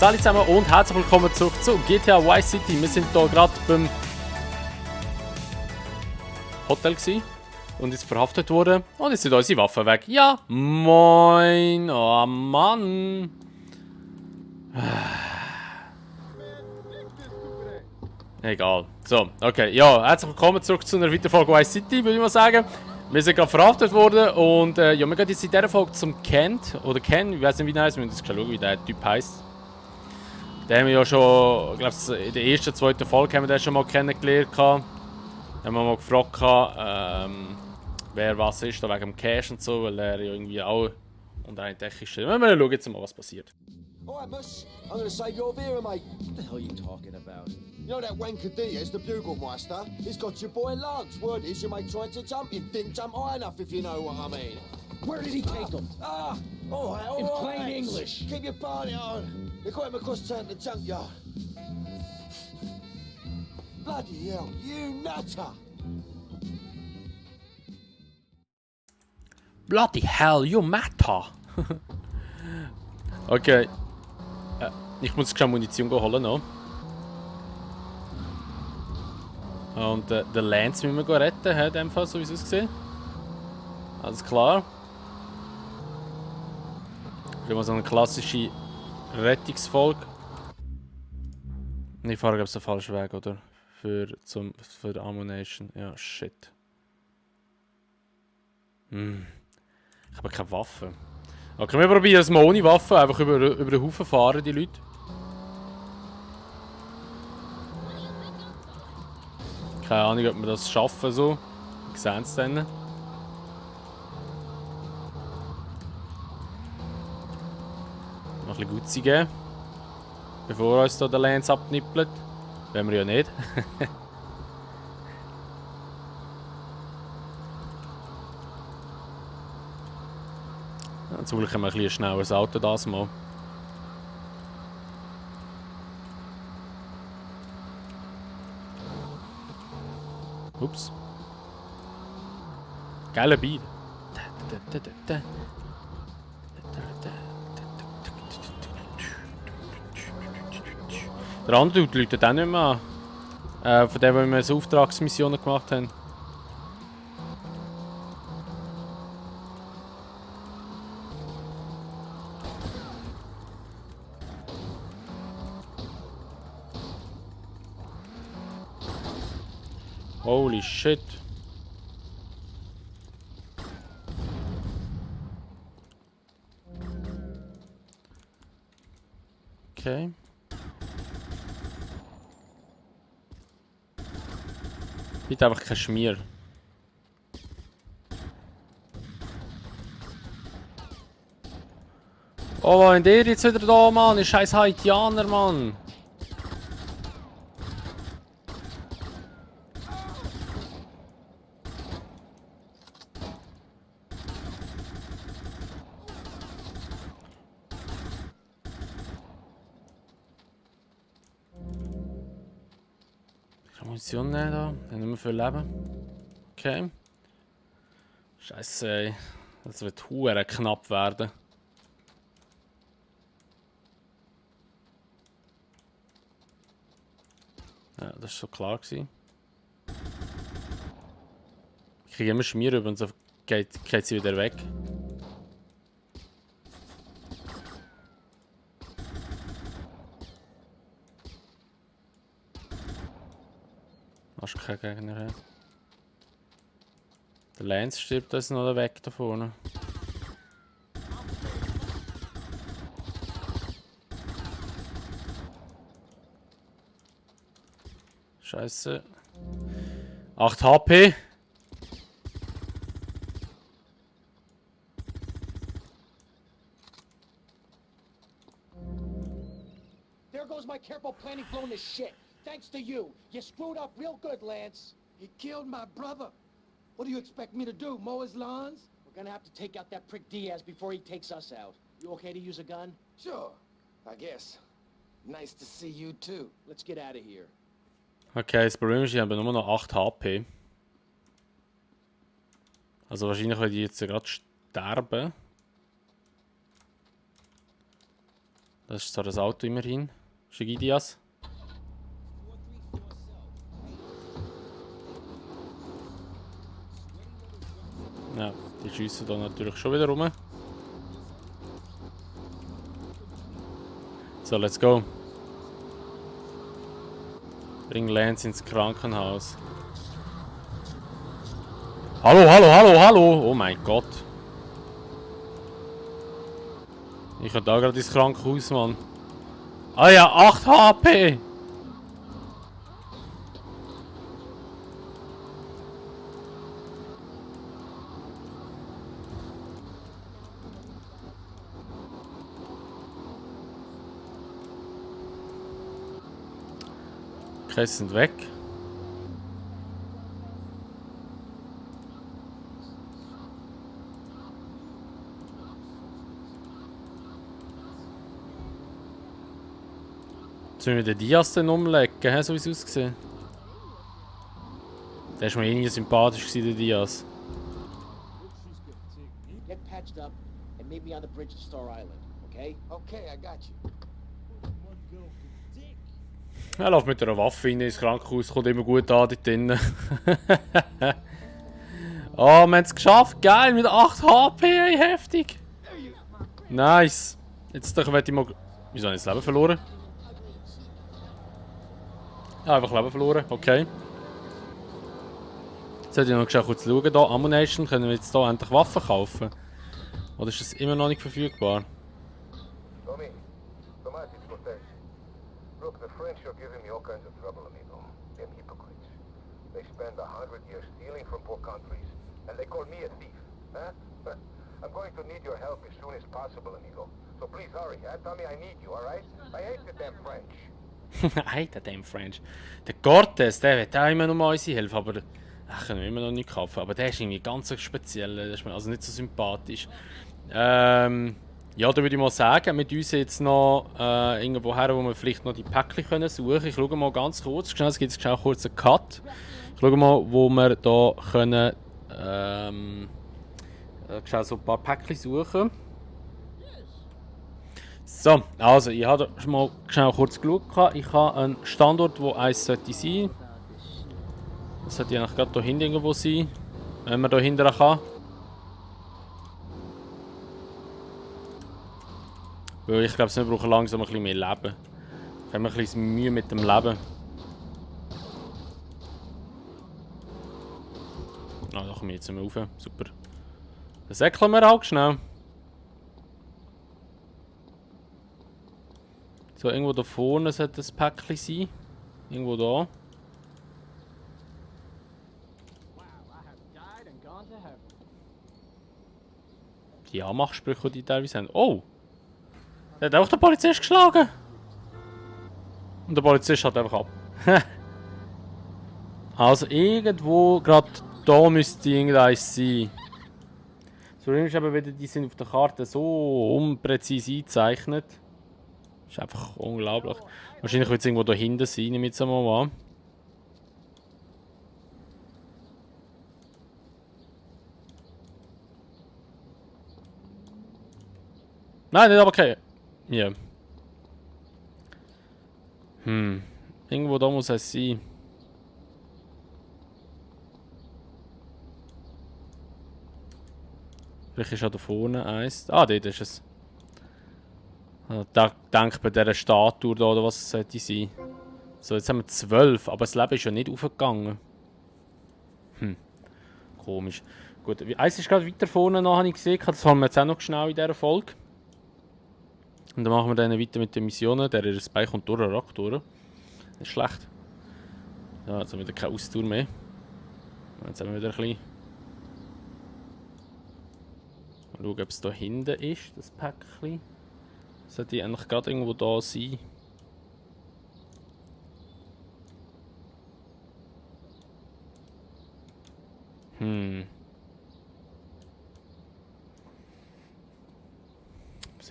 alle zusammen und herzlich willkommen zurück zu GTA Vice City. Wir sind hier gerade beim Hotel gewesen und ist verhaftet worden und jetzt sind unsere Waffen weg. Ja, moin, oh Mann. Egal. So, okay, ja, herzlich willkommen zurück zu einer weiteren Folge Vice City, würde ich mal sagen. Wir sind gerade verhaftet worden und ja, wir gehen jetzt in dieser Folge zum Kent, oder Ken, ich weiß nicht wie der heißt, wir müssen schauen, wie der Typ heisst. Den haben wir ja schon, ich glaube in der ersten, zweiten Folge haben wir den schon mal kennengelernt. Da haben wir mal gefragt, wer was ist, da wegen dem Cash und so, weil er ja irgendwie auch unter einer Decke steht. Wir schauen jetzt mal, was passiert. Alright, Mus. I'm gonna save your Vera, mate. What the hell are you talking about? You know that wanker Diaz, the Bugelmeister? He's got your boy Lance. Word is your mate tried to jump him. Didn't jump high enough, if you know what I mean. Where did he take him? Alright, In plain mates. English. Keep your party on. They got him across town to the junkyard. Bloody hell, you nutter! Bloody hell, you matter! Okay. Ich muss schnell Munition holen noch. Und den Lance müssen wir retten, in dem Fall, so wie es aussieht. Alles klar. Das ist immer so eine klassische Rettungsfolge. Ich fahre, glaube ich, den falschen Weg, oder? Für die Ammunition. Ja, shit. Ich habe keine Waffe. Okay, wir probieren es mal ohne Waffe, einfach über den Haufen fahren, die Leute. Keine Ahnung, ob wir das schaffen so. Wir sehen es dann. Noch ein bisschen Gutzi geben. Bevor uns da der Lance abnippelt. Wollen wir ja nicht. Zum Glück haben wir ein bisschen schnelleres Auto das mal. Ups. Geiler Beat. Der andere Dude läutet auch nicht mehr an. Von dem, wo wir so Auftragsmissionen gemacht haben. Holy shit. Okay. Bitte einfach kein Schmier. Oh, was ist der jetzt wieder da, Mann? Ihr scheiß Haitianer, Mann. Munition nehmen da, haben nicht mehr viel Leben. Okay. Scheiße, ey. Das wird verdammt knapp werden. Ja, das war so klar gewesen. Ich kriege immer Schmier über und so geht sie wieder weg. Hast du keinen Gegner her? Der Lance stirbt uns noch weg da vorne. Scheiße. 8 HP. There goes my careful planning blown to shit. Thanks to you. You screwed up real good, Lance. He killed my brother. What do you expect me to do, mow his lawns? We're gonna have to take out that prick Diaz before he takes us out. You okay to use a gun? Sure, I guess. Nice to see you too. Let's get out of here. Okay, das Problem ist, ich habe nur noch 8 HP. Also wahrscheinlich werde ich jetzt gerade sterben. Das ist zwar das Auto immerhin. Shigidias. Ja, die schiessen da natürlich schon wieder rum. So, let's go. Bring Lance ins Krankenhaus. Hallo, hallo, hallo, hallo! Oh mein Gott. Ich kann da gerade ins Krankenhaus, Mann. Ah ja, 8 HP! Okay, sie sind weg. Sollen wir den Diaz dann umlegen, so wie es aussieht? Der war mir irgendwie sympathisch, der Diaz. Get patched up and meet me on the bridge to Star Island, okay? Okay, I got you. Er läuft mit einer Waffe rein ins Krankenhaus, kommt immer gut an dort drinnen. Oh, wir haben es geschafft! Geil, mit 8 HP, ey, heftig! Nice! Jetzt werde ich mal... Wieso habe ich das Leben verloren? Ja, einfach Leben verloren, okay. Jetzt sollte ich noch schnell kurz schauen, hier, Ammunition, können wir jetzt hier endlich Waffen kaufen? Oder ist das immer noch nicht verfügbar? Tommy, Tomas, it's Cortez. Look, the French are giving me all kinds of trouble, amigo. Them hypocrites. They spend 100 years stealing from poor countries, and they call me a thief, huh? I'm going to need your help as soon as possible, amigo. So please hurry, huh? Tommy, I need you, alright? I hate the damn French. I hate damn French. Der Cortez, der will auch immer noch mal unsere Hilfe, aber... Ach, können wir immer noch nicht kaufen. Aber der ist irgendwie ganz speziell, der ist mir also nicht so sympathisch. Ja, da würde ich mal sagen, mit uns jetzt noch irgendwo her, wo wir vielleicht noch die Päckchen können suchen. Ich schaue mal ganz kurz, schnell, es gibt einen kurzen Cut. Ich schaue mal, wo wir da können so ein paar Päckchen suchen. So, also ich habe schon mal schnell kurz geschaut. Ich habe einen Standort, wo eins sollte sein. Das sollte eigentlich gerade hier hinten irgendwo sein, wenn man hier hinten kann. Weil ich glaube, wir brauchen langsam ein bisschen mehr Leben. Wir haben ein bisschen Mühe mit dem Leben. Ah, da kommen wir jetzt mal rauf. Super. Dann säckeln wir auch schnell. So, irgendwo da vorne sollte das Päckchen sein. Irgendwo da. Die Anmachsprüche, die teilweise haben. Oh! Der hat auch den Polizist geschlagen! Und der Polizist hat einfach ab. Also irgendwo, gerade da müsste irgendeins sein. Das Problem ist aber wieder, die sind auf der Karte so unpräzise eingezeichnet. Das ist einfach unglaublich. Wahrscheinlich wird es irgendwo da hinten sein, nehme ich jetzt einmal an. Nein, nicht aber okay. Ja. Irgendwo da muss es sein. Vielleicht ist auch da vorne eins. Ah, dort ist es. Da denke bei dieser Statue da, oder was es sollte sein. So, jetzt haben wir 12, aber das Leben ist ja nicht aufgegangen. Komisch. Gut, eins ist gerade weiter vorne noch, habe ich gesehen. Das haben wir jetzt auch noch schnell in dieser Folge. Und dann machen wir dann weiter mit den Missionen. Der ist bei kommt durch den Raktor. Nicht schlecht. Ja, jetzt haben wir wieder keine Austour mehr. Jetzt haben wir wieder ein bisschen. Mal schauen, ob es da hinten ist, das Päckchen. Sollte eigentlich gerade irgendwo da sein. Müssen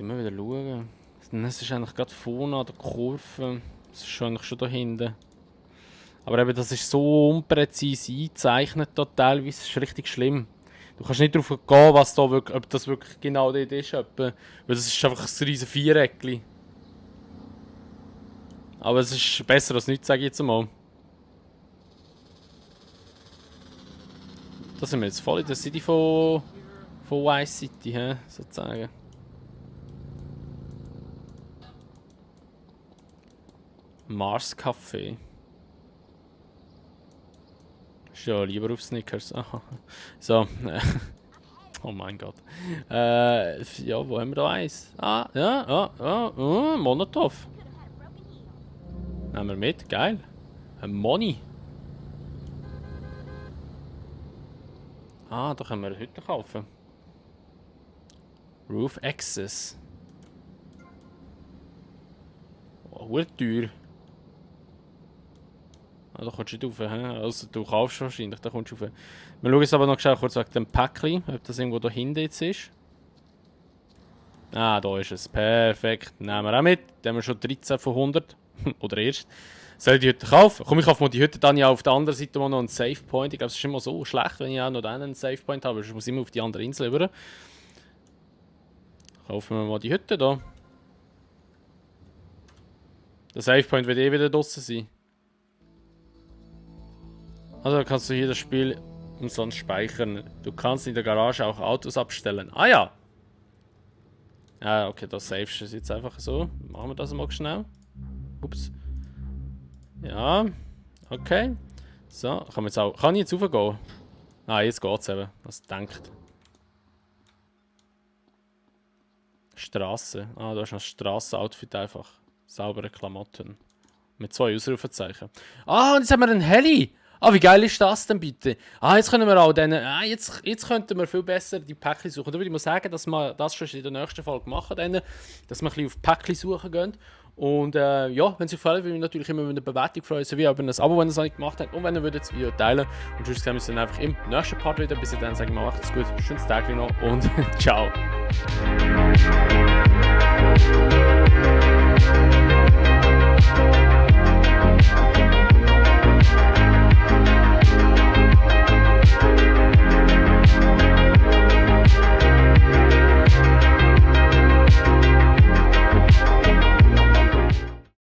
wir wieder schauen. Das ist eigentlich gerade vorne an der Kurve. Das ist eigentlich schon da hinten. Aber eben, das ist so unpräzise eingezeichnet da teilweise. Das ist richtig schlimm. Du kannst nicht darauf gehen, was da wirklich, ob das wirklich genau dort ist. Weil das ist einfach ein riesen Viereckchen. Aber es ist besser als nichts, sage ich jetzt mal. Da sind wir jetzt voll in der City von Vice City, sozusagen. Mars Café. Ist ja lieber auf Snickers. Aha. So. Oh mein Gott. Ja, wo haben wir da eins? Ah, ja, Molotov. Nehmen wir mit, geil. Ein Money. Ah, da können wir heute kaufen. Roof Access. Oh, teuer. Ah, da kommst du nicht rauf, also du kaufst wahrscheinlich, da kommst du rauf. Wir schauen jetzt aber noch kurz wegen dem Päckchen, ob das irgendwo da hinten jetzt ist. Ah, da ist es. Perfekt. Nehmen wir auch mit. Da haben wir schon 13 von 100. Oder erst. Soll ich die Hütte kaufen? Komm, ich kaufe mal die Hütte dann ja auf der anderen Seite mal noch einen Save Point. Ich glaube, es ist immer so schlecht, wenn ich auch noch einen Save Point habe. Ich muss immer auf die andere Insel rüber. Kaufen wir mal die Hütte da. Der Save Point wird eh wieder draussen sein. Also kannst du hier das Spiel umsonst speichern. Du kannst in der Garage auch Autos abstellen. Ah ja! Ja, okay, das savest du jetzt einfach so. Machen wir das mal schnell. Ups. Ja, okay. So, kann ich jetzt raufgehen? Ah, jetzt geht's eben. Was denkt. Straße. Ah, da ist noch ein Straßenoutfit einfach. Saubere Klamotten. Mit 2 Ausrufezeichen. Ah, und jetzt haben wir einen Heli! Ah, wie geil ist das denn bitte? Ah, jetzt können wir auch jetzt könnten wir viel besser die Päckchen suchen. Da würde ich mal sagen, dass wir das schon in der nächsten Folge machen, dass wir ein bisschen auf Päckchen suchen gehen. Und ja, wenn es euch gefällt, würde ich mich natürlich immer über eine Bewertung freuen, sowie über ein Abo, wenn ihr es noch nicht gemacht habt. Und wenn ihr das Video teilen. Und sonst sehen wir uns dann einfach im nächsten Part wieder. Bis dann sagen wir, macht es gut, schönes Tag noch und ciao.